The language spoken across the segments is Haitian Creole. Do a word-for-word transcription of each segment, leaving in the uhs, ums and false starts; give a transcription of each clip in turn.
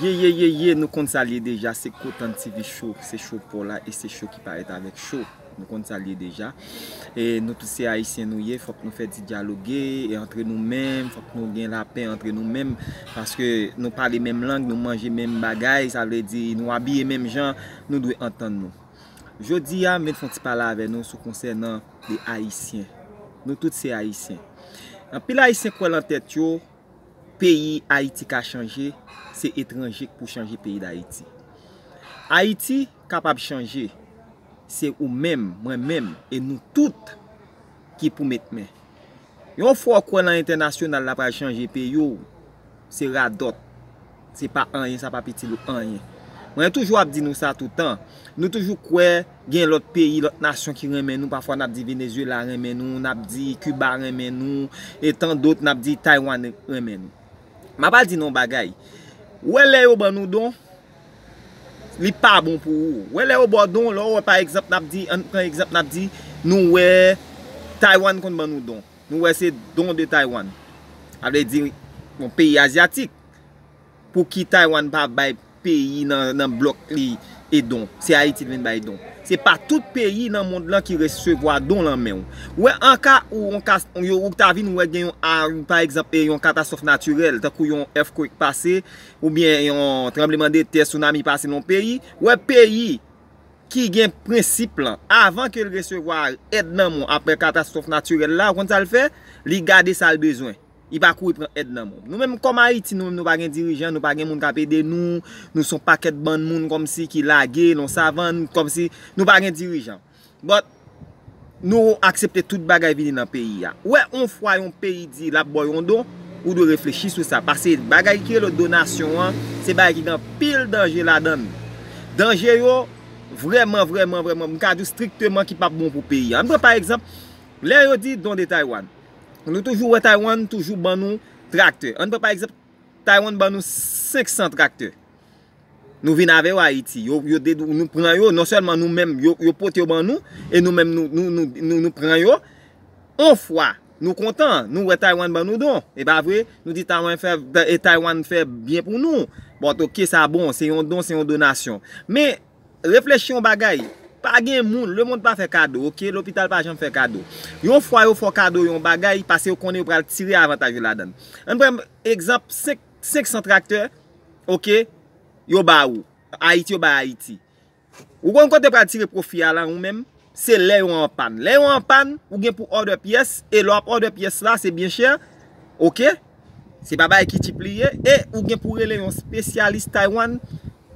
Ye, ye, ye, ye, nou konn sa l ye deja, se Kotan T V Show, se show pa w la e se show ki parèt avèk show. Nou konn sa l ye deja. E nou tout se Ayisyen nou ye, fòk nou fè ti dyaloge e antre nou menm, fòk nou gen lapè antre nou menm, paske nou pale menm lang, nou manje menm bagay, sa vle di nou abiye menm jan, nou dwe antann nou. Jodi a, m vin fè yon ti pale avè nou sou konsènan de Ayisyen. Nou tout se Ayisyen. Anpil Ayisyen kwè lan tèt yo, peyi Ayiti ka chanje, se etranje k pou chanje peyi Dayiti. Ayiti kapab chanje, se ou menm, mwen menm, e nou tout ki pou met men. Yon fwa w kwè lan entènasyonal la pral chanje peyi w, se radòt. Se pa anyen, sa p ap itil ou anyen. Mwen toujou ap di nou sa toutan. Nou toujou kwè gen lòt peyi, lòt nasyon ki renmen nou. Pafwa n ap di Venezuela renmen nou, n ap di Kiba renmen nou, e tan dòt n ap di Taiwan renmen nou. M ap al di nou yon bagay. Wè lè yo ban nou don, li pa bon pou ou. Wè lè yo ba w don, lè w wè pa egzanp n ap di, ann pran egzanp n ap di, nou wè Taiwan konn ban nou don. Nou wè se don de Taiwan. Sa vle di yon peyi azyatik. Pou ki Taiwan pa bay peyi nan, nan blòk li e don? Se Ayiti l vin bay don. Se pa tout peyi nan mond lan ki resevwa don lan men w. Wè an ka ou yon ka, yo, ou ta vin wè gen yon, a, pa egzanp, e yon katastwòf natirèl, tankou yon earthquake pase, oubyen yon tranbleman de tè, tsunami pase nan yon peyi, wè peyi ki gen prensip lan, avan ke l resevwa èd nan men w apre katastwòf natirèl la, ou konn sa l fè? Li gade sa l bezwen. Li pa kouri pran èd nan men w. Nou menm kòm Ayiti, nou menm nou pa gen dirijan, nou pa gen moun k ap ede nou, nou se yon pakèt bann moun kòmsi ki lage nan savann, kòmsi nou pa gen dirijan. But, nou aksepte tout bagay vini nan peyi a. Wè, yon fwa yon peyi di l ap ba w yon don, ou dwe reflechi sou sa. Paske bagay ki rele donasyon an, se bagay ki gen anpil danje ladan l. Danje yo, vrèman, vrèman, vrèman, m ka di w strikteman ki p ap bon pou peyi a. Ann pran pa egzanp, lè yo di don de Taiwan. Nou toujou wè Taiwan toujou ban nou traktè. Ann pran pa egzanp, Taiwan ban nou senk san traktè. Nou vin avè yo Ayiti. Yo, yo de, nou pran yo, non sèlman nou menm, yo, yo pote yo ban nou, e nou menm nou, nou, nou, nou, nou pran yo. On fwa, nou kontan, nou wè Taiwan ban nou don. E pa vre? Nou di Taiwan fè, e Taiwan fè byen pou nou. Bon, oke, sa bon, se yon don, se yon donasyon. Men, reflechi yon bagay. Pa gen moun, lemonn pa fè kado, oke? Lopital pa janm fè kado. Yon fwa yo fè w kado yon bagay, paske yo konnen yo pral tire avantaj yo ladan l. Ann pran egzanp, senk, senk san traktè, oke? Yo ba ou. Ayiti, yo bay Ayiti. Ou konn kote pral tire pwofi a la ou menm? Se lè yo an pàn. Lè yo an pàn, ou gen pou òdè pyès, e lè w ap òdè pyès la, se byen chè, oke? Se pa bagay ki tchip li ye, e ou gen pou rele yon spesyalis Taiwan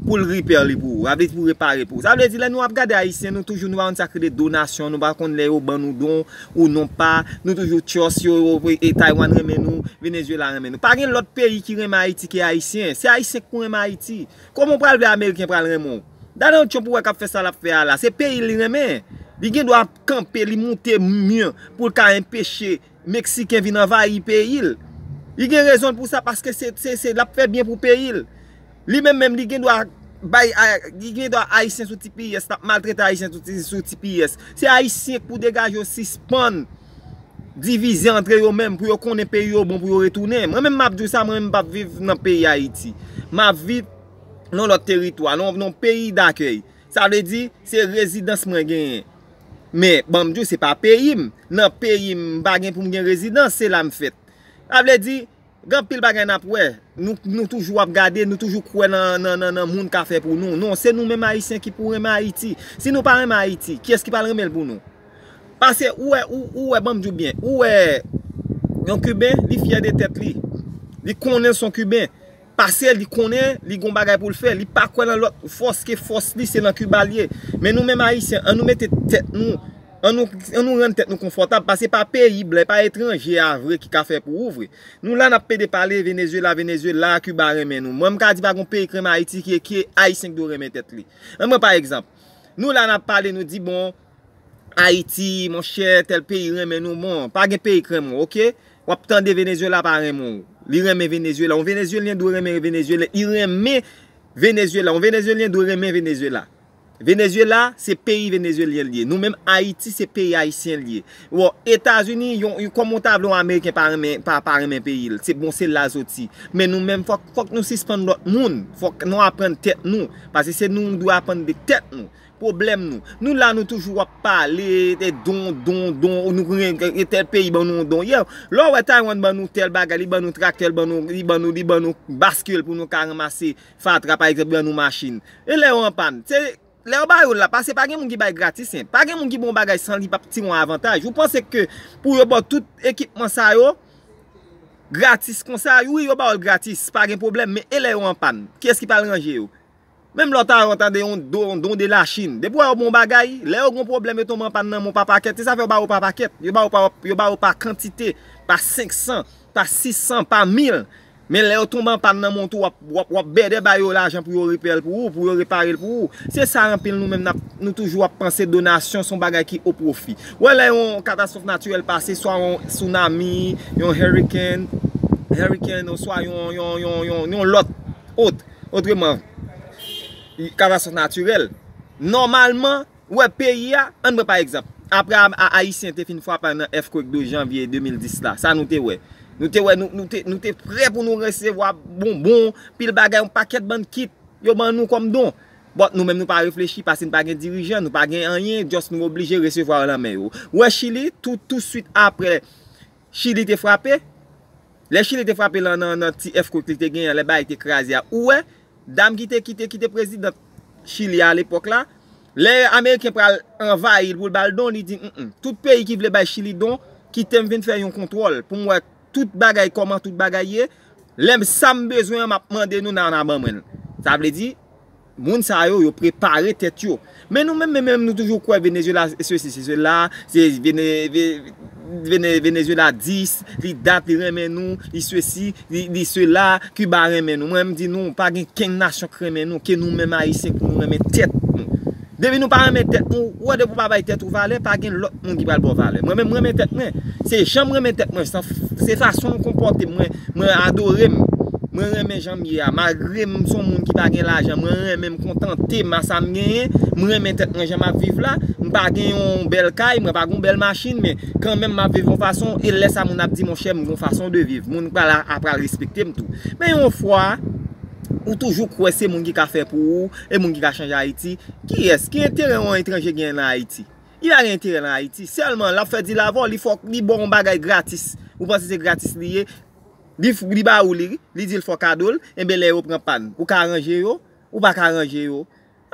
pou l repair li pou ou, sa vle di pou repare pou ou. Sa vle di lè nou ap gade Ayisyen, nou toujou nou pa konn sa k rele donasyon, nou pa konn lè yo ban nou don ou non pa, nou toujou trust yo, yo, e Taiwan renmen nou, Venezuela renmen nou. Pa gen lòt peyi ki renmen Ayiti ke Ayisyen. Se Ayisyen k pou renmen Ayiti. Kòman w pral vle Ameriken pral renmen w? Donald Trump ou wè k ap fè sa l ap fè a la, se peyi l li renmen. Li gen dwa kanpe, li moute mi pou l ka enpeche Meksiken vin anvayi peyi l. Li gen rezon l pou sa, paske se, se, se, l ap fè byen pou peyi l. Li menm menm, li gen dwa bay, a, li gen dwa Ayisyen sou T P S, l ap maltrete Ayisyen sou, sou T P S. Se Ayisyen k pou degaje yo sispann divize antre yo menm, pou yo konnen peyi yo bon pou yo retounen. Mwen menm m ap di w sa, mwen menm m p ap viv nan peyi Ayiti. M ap viv nan lòt teritwa, nan, nan peyi dakèy. Sa vle di, se rezidans mwen genyen. Men, ban m di w, se pa peyi m. Nan peyi m, m pa gen pou m gen rezidans, se la m fèt. Sa vle di, gen anpil bagay n ap wè. Nou, nou toujou ap gade, nou toujou kwè nan, nan, nan, nan moun ka fè pou nou. Non, se nou menm Ayisyen ki pou renmen Ayiti. Si nou pa renmen Ayiti, kiyès ki pral renmen l pou nou? Paske ou wè, ou, ou wè, ban m di w byen, ou wè yon Kiben, li fyè de tèt li. Li konnen l se yon Kiben. Paske li konnen li gon bagay pou l fè. Li pa kwè nan lòt fòs ke fòs li se nan Kiba l ye. Men nou menm Ayisyen, an nou mete tèt nou, an nou, an nou rann tèt nou konfòtab, paske pa peyi blan, pa etranje a vre ki ka fè pou ou vre. Nou la n ap pede pale Venezuela, Venezuela, Kiba renmen nou. Mwen m ka di pa gon peyi k renmen Ayiti ki, ki Ayisyen k dwe renmen tèt li. Ann pran pa egzanp. Nou la n ap pale, nou di bon, Ayiti, monchè, tèl peyi renmen nou, bon, pa gen peyi k renmen w, oke? W ap tande Venezuela pa renmen w. Li renmen Venezuela. Yon Venezuelyen dwe renmen Venezuela. Li renmen Venezuela. Yon Venezuelyen dwe renmen Venezuela. Venezuela, se peyi venezuelyen li ye. Nou menm Ayiti, se peyi ayisyen li ye. Bon, Etazini, yon, yon, kòman w ta vle yon Ameriken pa renmen, pa, pa renmen peyi l? Se bon, se la l soti. Men nou menm, fòk, fòk nou sispann lòt moun. Fòk nou aprann tèt nou. Paske se nou, nou dwe aprann de tèt nou. Pwoblèm nou. Nou la, nou toujou ap pale de don, don, don. Nou gen tèl peyi ban nou yon don. Yo, lè w wè Taiwan ban nou tèl bagay, li ban nou traktè, li ban nou, li ban nou, li ban nou baskil pou nou ka ranmase fatra, pa egzanp, ban nou machin. E lè yo an pàn? Se lè yo ba yo l la, paske pa gen moun ki bay gratis, en. Pa gen moun ki ba w bagay san li p ap tire yon avantaj. Ou panse ke pou yo ba w tout ekipman sa yo gratis konsa? Wi, yo ba w l gratis, pa gen pwoblèm, men e lè yo an pàn? Kiyès ki pral ranje yo? Menm lè w ta, w tande yon don, don de la Chine. Depi w wè yo ba w yon bagay, lè yo gen yon pwoblèm, yo tonbe an pàn nan men w pa pakèt. Se sa fè yo ba yo pa pakèt. Yo ba yo pa, yo ba yo pa kantite, pa senk san, pa sis san, pa mil. Men lè yo tonbe an pàn nan men w tou, w ap, w ap, w ap bèdè ba yo lajan pou yo repè l pou ou, pou yo repare l pou ou. Se sa anpil nou menm n ap, nou toujou ap panse donasyon se yon bagay ki o pwofi. Ou wè lè yon katastwòf natirèl pase, swa yon tsunami, yon hurricane, hurricane, oswa yon, yon, yon, yon, yon lòt, ot, otreman, katastwòf natirèl. Nòmalman, ou wè peyi a, ann pran pa egzanp, apre a, a, Ayisyen te fin frape nan earthquake de janvye de mil dis la, sa nou te wè? Nou te wè, nou, nou te, nou te prè pou nou resevwa bonbon, pil bagay, yon pakèt bann kit, yo ban nou kòm don. But nou menm nou pa reflechi, paske nou pa gen dirijan, nou pa gen anyen, just nou oblije resevwa yo nan men yo. Ou wè Chili, tou, tou swit apre Chili te frape, lè Chili te frape lan nan, nan ti earthquake li te genyen, lè bagay te kraze a, ou wè, dam ki te, ki te, ki te prezidan Chili a lepòk la, lè Ameriken pral anvayi l pou l ba l don, li di, mm, tout peyi ki vle bay Chili don, kite m vin fè yon kontwòl pou m wè tout bagay, kòman tout bagay ye. Lè m, sa m bezwen an, m ap mande nou, n a, n a ban mwen l. Sa vle di, moun sa yo, yo prepare tèt yo. Men nou menm, men menm, nou toujou kwè Venezuela, sesi, se sela, se Vene-, Ve-, Vene-, Venezuela dis, li dat, li renmen nou, li sesi, li, li sela, Kiba renmen nou. Mwen, m di nou, pa gen kenn nasyon k renmen nou, ke nou menm Ayisyen, pou nou renmen tèt nou. Depi nou pa renmen tèt nou, ou wè, depi w pa bay tèt ou valè, pa gen lòt moun ki pral ba w valè. Mwen menm, m renmen tèt mwen. Se jan m renmen tèt mwen, se, se fason m konpòte m, mwen, mwen adore m. Mwen renmen jan m ye a. Malgre m se yon moun ki pa gen lajan, mwen renmen m kontante m a sa m genyen. M renmen tèt mwen jan m ap viv la. M pa gen yon bèl kay, mwen pa gen yon bèl machin, men kanmenm m ap viv yon fason. E lè sa moun ap di, monchè, m gen yon fason de viv. Moun pral, a pral respekte m tou. Men yon fwa, ou toujou kwè se moun ki ka fè pou ou, e moun ki ka chanje Ayiti. Kiyès? Ki enterè yon etranje genyen nan Ayiti? Li pa gen enterè nan Ayiti. Sèlman, l ap fè di lavò, li fòk li ba w yon bagay gratis. Ou panse se gratis li ye? Li, f- li ba ou li, li di l fè w kado l, enben lè yo pran pàn, ou ka ranje yo, ou pa ka ranje yo.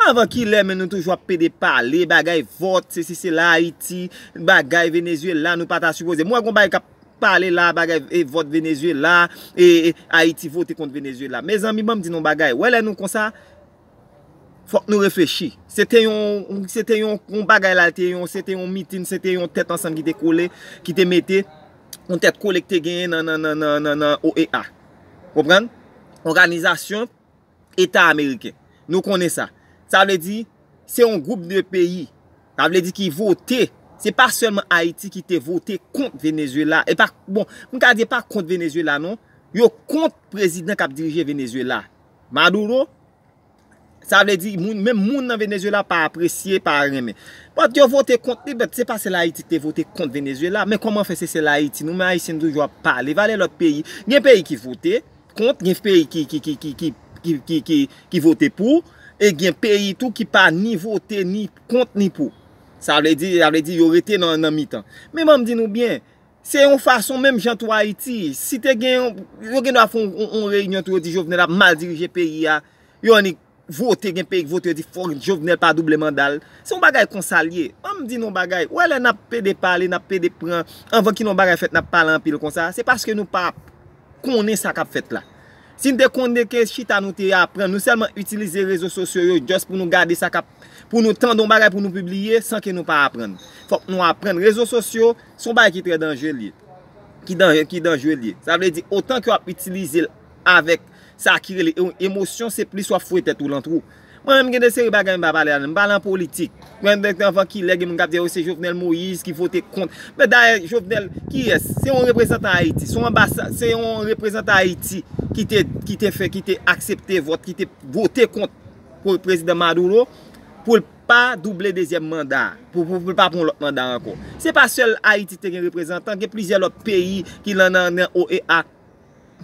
Anvan kilè, men nou toujou ap pede pale, bagay vòt, sesi sela, Ayiti, bagay Venezuela, nou pa ta sipoze. Mwen, gon bagay k ap pale la, bagay e vòt Venezuela, e, e Ayiti vote kont Venezuela. Mezanmi, ban m di nou bagay. Wè lè nou konsa, fòk nou reflechi. Se te yon, se te yon, yon bagay la, te yon, se te yon mitin, se te yon tèt ansanm ki te kole, ki te mete, yon tèt kole ki te genyen nan, nan, nan, nan, nan, nan O E A. Konprann? Òganizasyon Eta Ameriken. Nou konnen sa. Sa vle di, se yon gwoup de peyi. Sa vle di ki vote. Se pa sèlman Ayiti ki te vote kont Venezuela. E pa, bon, m ka di pa kont Venezuela, non. Yo kont prezidan k ap dirije Venezuela. Maduro, sa vle di, moun, menm moun nan Venezuela pa apresye, pa renmen. But yo vote kont li, but se pa sèl Ayiti ki te vote kont Venezuela. Men kòman fè se sèl Ayiti? Nou menm Ayisyen nou toujou ap pale. Va lè lòt peyi. Gen peyi ki vote kont, gen peyi ki, ki, ki, ki, ki, ki, ki, ki, ki vote pou, e gen peyi tou ki pa ni vote, ni kont, ni pou. Sa vle di, sa vle di yo rete nan, nan mitan. Men ban m di nou byen, se yon fason menm jan tou Ayiti. Si te gen, yo gen dwa fè yon, yon, yon reyinyon tou, yo di Jovenel ap mal dirije peyi a. Yo annik vote, gen peyi k vote, yo di fòk Jovenel pa double manda l. Se yon bagay konsa l ye. Ban m di nou yon bagay. Ou wè lè n ap pede pale, n ap pede pran, anvan ki yon bagay fèt, n ap pale anpil konsa, se paske nou pa konnen sa k ap fèt la. Si n te konnen ke chita nou te aprann, nou sèlman itilize rezo sosyo yo just pou nou gade sa k ap, pou nou tande yon bagay pou nou pibliye san ke nou pa aprann. Fòk nou aprann. Rezo sosyo se yon bagay ki trè danjre l ye. Ki dan-, ki danjre l ye. Sa vle di, otan ke w ap itilize l avèk sa ki rele e-, emosyon, se plis w ap foure tèt ou lan twou. Mwen menm gen de seri bagay m pa pale ladan. M pale an politik. Mwen menm anvan kilè gen moun k ap di, "Oh, se Jovenel Moïse ki vote kont." Men dayè, Jovenel, kiyès? Se yon reprezantan Ayiti. Se yon anbasa-, se yon reprezantan Ayiti ki te, ki te fè, ki te aksepte vòt, ki te vote kont pou prezidan Maduro. pou l pa double dezyèm manda, pou, pou, pou l pa pran lòt manda ankò. Se pa sèl Ayiti te gen reprezantan, gen plizyè lòt peyi ki lan nan, nan O E A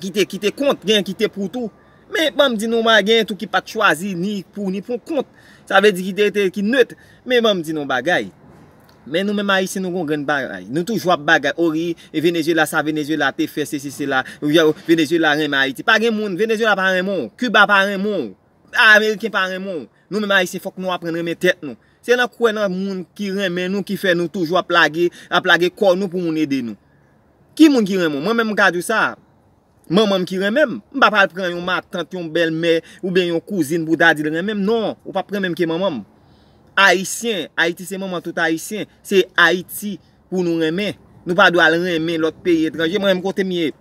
ki te, ki te kont, gen ki te pou tou. Men ban m di nou, ma, gen tou ki pa t chwazi ni pou ni pou kont. Sa vle di ki te, te ki nèt. Men ban m di nou bagay. Men nou menm Ayisyen, nou gon grenn bagay. Nou toujou ap bagay. O wi, e Venezuela sa, Venezuela te fè sesi, sela. Venezuela renmen Ayiti. Pa gen moun, Venezuela pa renmen w. Kiba pa renmen w. Ameriken pa renmen w. Nou menm Ayisyen, fòk nou aprann renmen tèt nou. Se nan kwè nan moun ki renmen nou ki fè nou toujou ap lage, ap lage kò nou pou moun ede nou. Ki moun ki renmen w? Mwen menm, m ka di w sa. Manman m ki renmen m. M pa pral pran yon matant, yon bèlmè, oubyen yon kouzin pou ta di l renmen m. Non, ou p ap renmen m ke manman m. Ayisyen, Ayiti se manman tout Ayisyen. Se Ayiti pou nou renmen. Nou pa dwe al renmen lòt peyi etranje. Mwen menm kote m ye,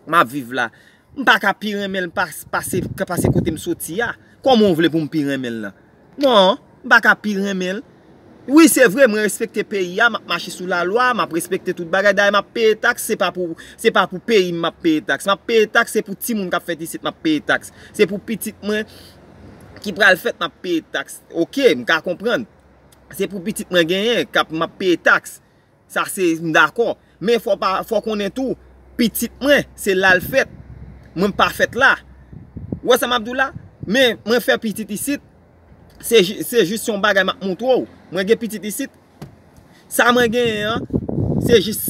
m ap viv la. M pa ka pi renmen l pas-, pase, pase kote m soti a. Kòman w vle pou m pi renmen l lan? Non, m pa ka pi renmen l. Wi, se vre, mwen respekte peyi a, m ap mache sou lalwa, m ap respekte tout bagay. Dayè, m ap peye taks, se pa pou, se pa pou peyi m m ap peye taks. M ap peye taks, se pou timoun k ap fèt isit, m ap peye taks. Se pou pitit mwen ki pral fèt, m ap peye taks. Oke, m ka konprann. Se pou pitit mwen genyen, k ap, m ap peye taks. Sa se, m dakò. Men fò pa, fò konnen tou, pitit mwen, se la l fèt. Mwen pa fèt la. Ou wè sa m ap di w la? Men mwen fè pitit isit. Se ji-, se jis yon bagay m ap montre w. Mwen gen pitit isit. Sa mwen genyen an, se jis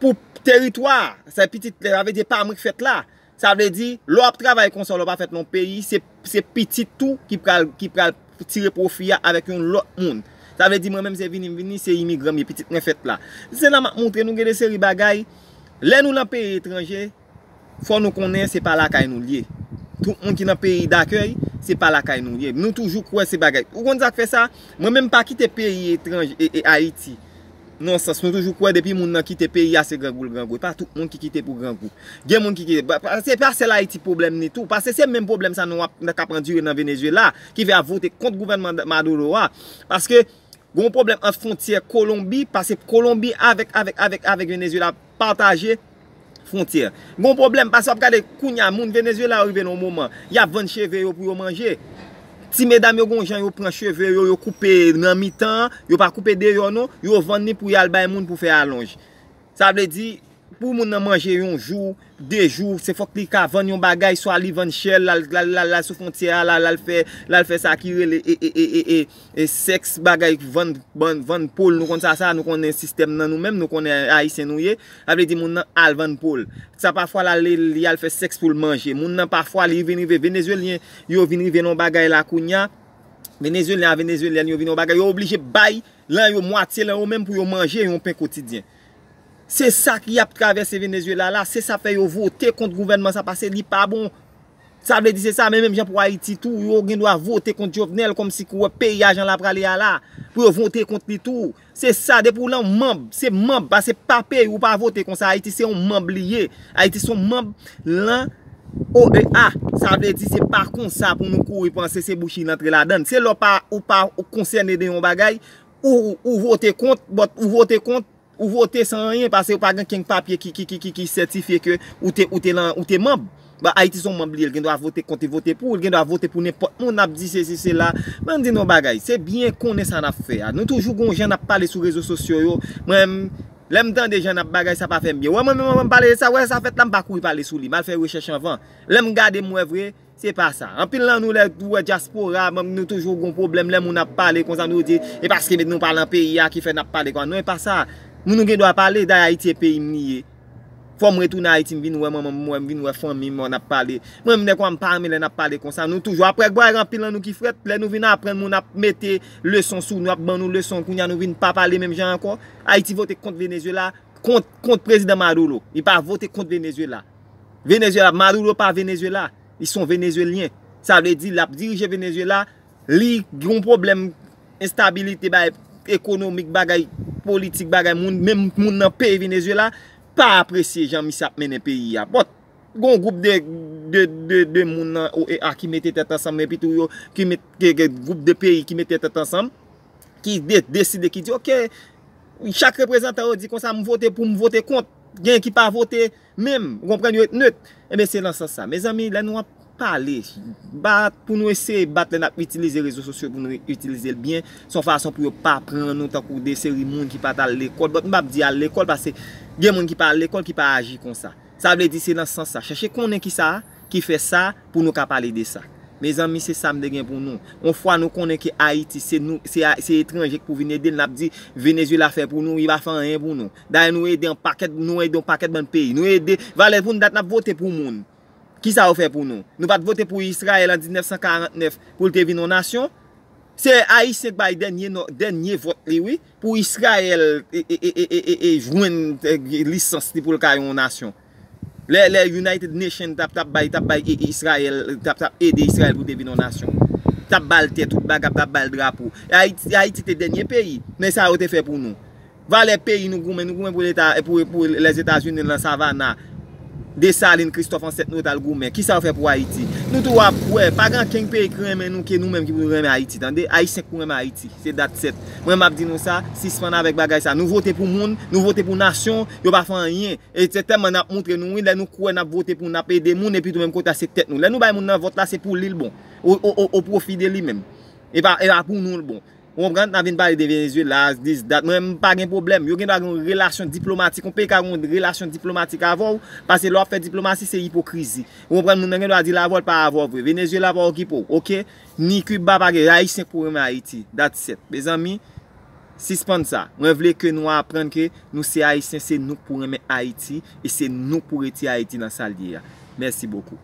pou teritwa a. Sa pitit, sa vle di pa mwen k fèt la. Sa vle di, lè w ap travay konsa, lè w pa fèt nan yon peyi, se, se pitit ou ki pral, ki pral tire pwofi a avèk yon lòt moun. Sa vle di, mwen menm se vini m vini, se imigran m ye, pitit mwen fèt la. Se la m ap montre nou gen de seri bagay. Lè nou lan peyi etranje, fò nou konnen se pa lakay nou l ye. Tout moun ki nan peyi dakèy, se pa lakay nou l ye. Nou toujou kwè se bagay. Ou konn sa k fè sa? Mwen menm pa kite peyi etranje, e, e Ayiti. Nan sans, nou toujou kwè depi moun nan kite peyi a, se grangou l grangou. E pa tout moun ki kite pou grangou. Gen moun ki kite, pa, pa, se pa sèl Ayiti pwoblèm ni tou. Paske se menm pwoblèm sa nou ap, n ap andire nan Venezuela, ki fè ap vote kont gouvènman Maduro a. Paske gon pwoblèm ant fwontyè Kolonbi, paske Kolonbi avèk, avèk, avèk, avèk Venezuela pataje fwontyè. Gon pwoblèm, paske w ap gade kounye a, moun Venezuela yo rive nan yon moman, y ap vann cheve yo pou yo manje. Ti medam yo gon jan yo pran cheve yo, yo koupe nan mitan, yo pa koupe deyò non, yo vann li pou y al bay moun pou fè alonj. Sa vle di, pou moun nan manje yon jou, de jou, se fòk li ka vann yon bagay, swa li vann chè l, l al, l al, l al, l al sou fwontyè a, l al, l al fè, l al fè sa ki rele e, e, e, e, e, e sèks, bagay, vann, vann, vann po l, nou konn sa, sa, nou konnen sistèm nan nou menm, nou konnen Ayisyen nou ye, sa vle di moun nan al vann po l. Sa pafwa l al, li al fè sèks pou l manje. Moun nan pafwa li vin rive, Venezuelyen yo vin rive nan yon bagay la kounye a, Venezuelyen a Venezuelyèn yo vin yon bagay, yo oblije bay lan yo mwatye lan yo menm pou yo manje yon pen kotidyen. Se sa ki ap travèse Venezuela la, se sa fè yo vote kont gouvènman sa paske li pa bon. Sa vle di se sa, men menm jan pou Ayiti tou, yo gen dwa vote kont Jovenel kòmsi kou wè peyi a jan l ap prale a la, pou yo vote kont li tou. Se sa, depi w lan manb, se manb, paske pa peyi ou pa vote konsa, Ayiti se yon manb li ye. Ayiti se yon manb lan O E A. Sa vle di se pa konsa pou nou kouri panse se bouch li n antre ladann. Se lè w pa, ou pa konsène de yon bagay, ou, ou vote kont, but ou vote kont, ou vote san anyen, paske ou pa gen kenk papye ki, ki, ki, ki, ki sètifye ke ou te, ou te lan, ou te manb. But Ayiti se yon manb li ye, l gen dwa vote kont, li vote pou, l gen dwa vote pou nenpòt moun, n ap di sesi, sela. Men m di nou yon bagay, se byen konnen sa n ap fè a. Nou toujou gon jan n ap pale sou rezo sosyo yo. Mwen, lè m tande jan n ap bagay, sa pa fè m byen. Wè mwen menm, mwen m pale de sa, wè sa fèt la, m pa kouri pale sou li, m al fè rechèch anvan. Lè m gade, m wè vre, se pa sa. Anpil nan nou, lè ou wè dyaspora, nou toujou gon pwoblèm. Lè moun ap pale konsa, nou di, e paske nou pa lan peyi a ki fè n ap pale konsa. Non, e pa sa. Moun nou gen dwa pale, dayè Ayiti e peyi m li ye. Fò m retounen Ayiti, m vin wè manman m, m vin wè fanmi m, n ap pale. Mwen, m nèg, m pa renmen lè n ap pale konsa. Nou toujou, apre, gway, anpil nan nou ki frèt, lè nou vin aprann moun ap mete leson sou nou, ap ban nou leson, kounye a nou vin pa pale menm jan ankò. Ayiti vote kont Venezuela, kont, kont prezidan Maduro. Li pa vote kont Venezuela. Venezuela, Maduro pa Venezuela. Li se yon Venezuelyen. Sa vle di, l ap dirije Venezuela, li gen yon pwoblèm enstabilite, bagay ekonomik, bagay politik, bagay moun, menm moun nan peyi Venezuela pa apresye jan misye ap mennen peyi a. But, gon gwoup de, de, de, de moun nan O E A ki mete tèt ansanm, epi tou yo, ki met, ke, ke gwoup de peyi ki mete tèt ansanm, ki de-, deside, ki di, oke, chak reprezantan yo di konsa, m vote pou, m vote kont. Gen ki pa vote menm, ou konprann, yo ret nèt. Ebyen, se nan sans sa. Mezanmi, lè nou ap pale. Bat pou nou eseye bat lè n ap itilize rezo sosyo pou nou itilize l byen. Se yon fason pou yo pa pran nou tankou de seri moun ki pa t al lekòl. But m p ap di al lekòl paske gen moun ki pa al lekòl ki pa aji konsa. Sa vle di se nan sans sa. Chèche konnen ki sa ki fè sa pou nou ka pale de sa. Mezanmi, se sa m te gen pou nou. Yon fwa nou konnen ke Ayiti, se nou, se, se etranje ki pou vin ede n, n ap di Venezuela fè pou nou, li pa fè anyen pou nou. Dayè nou ede yon pakèt, nou ede yon pakèt bann peyi. Nou ede, valè pou n dat n ap vote pou moun. Ki sa yo fè pou nou? Nou pa t vote pou Izrayèl an diznèf san karant nèf pou l te vin yon nasyon? Se Ayisyen k bay dènye, dènye vòt li, wi, pou Izrayèl e, e, e, e, e, e jwenn e, lisans li pou l ka yon nasyon. Lè, lè United Nations t ap, t ap bay, t ap bay e, e, Izrayèl, t ap, t ap ede Izrayèl pou te vin yon nasyon. T ap ba l tè, tout bagay, t ap ba l drapo. Ayiti, Ayiti te dènye peyi. Men sa yo te fè pou nou. Valè peyi nou goumen, nou goumen pou leta, pou, pou Lèzetazini nan Savana. Desalin, Kristòf, ansèt nou yo t al goumen. Ki sa yo fè pou Ayiti? Nou tou ap wè, pa gen ankenn peyi ki renmen nou ke nou menm ki pou renmen Ayiti, tande? Ayisyen ki pou renmen Ayiti. Se dat sèt. Mwen m ap di nou sa, sispann avèk bagay sa. Nou vote pou moun, nou vote pou nasyon, yo pa fè anyen. E se tèlman n ap moutre nou, wi, lè nou kwè n ap vote pou n ap ede moun, epi tou menm kote a se tèt nou. Lè nou bay moun nan vòt la, se pou li l bon. O, o, o, o pwofi de li menm. E pa, e pa pou nou l bon. Ou konprann? N ap vin pale de Venezuela, this, that. Mwen, m pa gen pwoblèm. Yo gen dwa gen yon relasyon diplomatik. Yon peyi ka gen yon relasyon diplomatik avè w, paske lè w ap fè diplomasi, se ipokrizi. Ou konprann? Moun nan gen dwa di l avè w, l pa avè w vre. Venezuela pa okipe w, oke? Ni Kiba pa gen. Ayisyen k pou renmen Ayiti. That's it. Mezanmi, sispann sa. Mwen vle ke nou aprann ke nou se Ayisyen, se nou k pou renmen Ayiti, e se nou k pou retire Ayiti nan sa l ye a. Mèsi bokou.